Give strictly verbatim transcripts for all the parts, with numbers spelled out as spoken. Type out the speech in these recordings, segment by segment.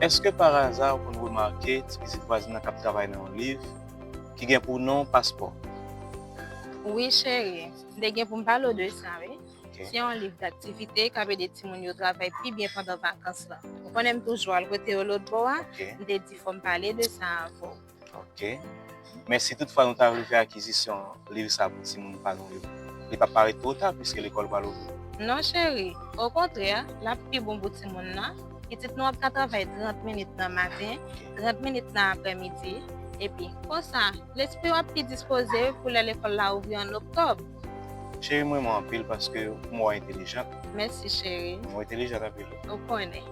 Èske pa aza ou konn remake ti pitit vwazin nan k ap travay nan yon liv ki gen pou non paspò? Wi, cheri. M te gen pou m pale w de sa, wi. Se yon liv daktivite k ap ede timoun yo travay pi byen pandan vakans lan. Ou konnen m toujou al kote yo lòtbò a, m te di fò m pale de sa avè w. Ok. Men si toutfwa nou ta rive akizisyon liv sa pou timoun pa nou yo, li p ap parèt twò ta piske lekòl pral ouvri? Non, cheri. Okontrè, l ap pi bon pou timoun nan. Pitit nou ap ka travay trant minit nan maten, trant minit nan aprèmidi, epi konsa, lespri w ap pi dispoze pou lè lekòl la ouvri an oktòb. Cheri, m renmen w anpil paske m wè w entelijant. Mèsi, cheri. M wè w entelijant anpil. Ou konnen.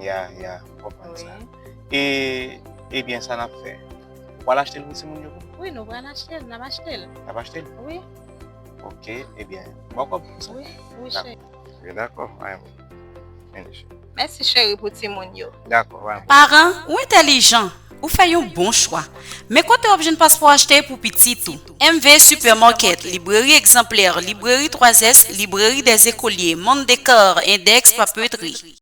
Ya, ya, m konprann sa. E, ebyen, sa n ap fè? Ou pral achte l pou timoun yo? Wi, nou pral achte l, n ap achte l. N ap achte l? Wi. Ok, ebyen, m ba w kòb pou sa. Wi, wi, cheri. Dakò, pa gen pwoblèm. Finish. Mèsi, cheri, pou timoun yo. Dakò, pa gen pwoblèm. Paran, ou entèlijan. Ou fè yon bon chwa. Men kote w ap jwenn paspò achte pou pitit ou? M V Supermarket, libreri Egzanplè, libreri Twa S, libreri Dèzekolye, Mondékar, Index, Papeterie.